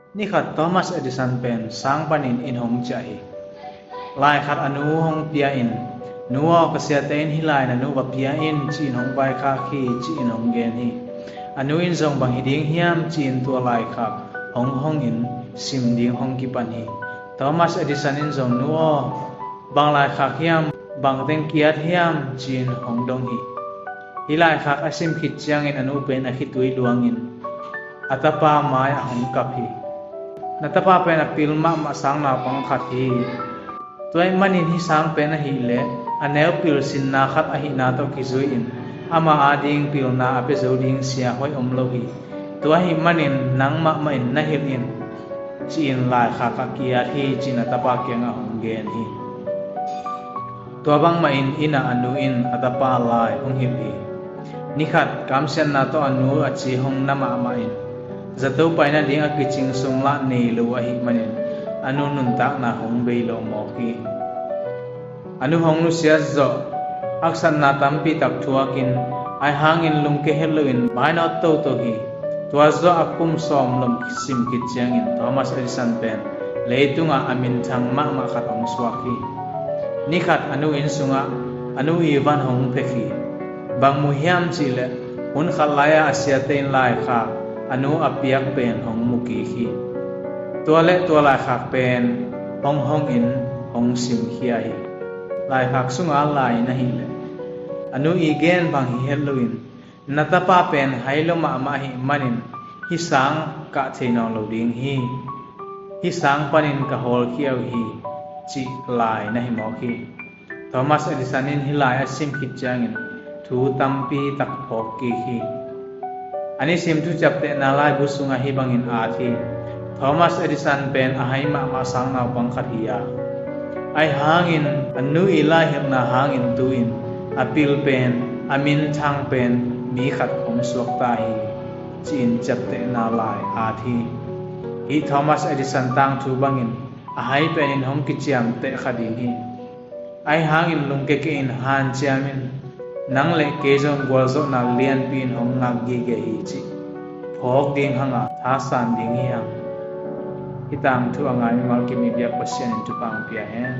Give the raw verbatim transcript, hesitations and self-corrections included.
Nikhat Thomas Edison pen sang panin inn hong ciah hi. Lai khat a nu hong pia in, "Nu aw, ka siate in hih lai na nu va pia in, ci-in hong vaikhak hi," ci-in hong gen hi. A nu in zong, "Bang hi ding hiam?" ci-in tua laikhak hong hongin sim ding hong kipan hi. Thomas Edison in zong, "Nu aw, bang laikhak hiam, bang teng ki-at hiam?" ci-in hong dong hi. Hih laikhak a sim khit ciangin a nu pen a khitui luangin a tapa mai-ah hong kap hi. "Na tapa pen a pil mahmah sang naupang khat hi. Tua ahih manin hih sang pen ahih leh a neu pil sinna khat ahihna tawh kizui-in ama ading pilna a pia zo ding sia hoih om lo hi. Tua ahih manin nang mahmah in na hilh in," ci-in laikhak ah ki-at hi, ci-in a tapa kiangah hong gen hi. Tua bangmahin inn ah a nu in a tapa lai hong hilh hi. Nikhat kamsiatna tawh a nu a ci hong na mahmah in, zato pai nading a kicing sum lah nei lo ahih manin a nu nuntakna hong bei lo mawk hi. A nu hong nusiat zawh, haksatna tampi tak thuakin, ahih hangin lungke het loin mainawt toto hi. Tua zawh a kum sawm lom sim khit ciangin Thomas Edison pen leitungah a minthang mahmah khat hong suak hi. Nikhat a nu inn sungah a nu ii van hong phek hi. Bang mu hiam cih leh, hun khat lai-ah a siate in laikhak a nu a piak pen hong mu kik hi. Tua leh tua laikhak pen hong hongin hong simkhia hi. Laikhak sunga lai in ahih leh, a nu ii gen bang hi het loin, "Na tapa pen hai lua mahmah ahih manin hih sang kah thei nawn lo ding hi. Hih sang panin ka hawlkhia uh hi," cih lai na hi mawk hi. Thomas Edison in hih lai a sim khit ciangin thu tampi tak phawk kik hi. A nisim thuciaptehna laibu sungah hih bangin at hi. Thomas Edison pen a hai mahmah sang naupang khat hi a, ahih hangin a nu ii laihilhna hangin tu-in a pil pen, a minthang pen mi khat hong suak ta hi, ci-in ciaptehna lai at hi. Hih Thomas Edison tangthu bangin a hai penin hong kiciamteh kha ding hi. Ahih hangin lungke kei in, hanciam in, nang le kei zong gualzawhna lianpi in hong ngak gige hi cih phawk ding hang a, thasan ding hi hang. Hih tangthu a ngai mimal kim ii biak Pasian in thupha hong pia hen.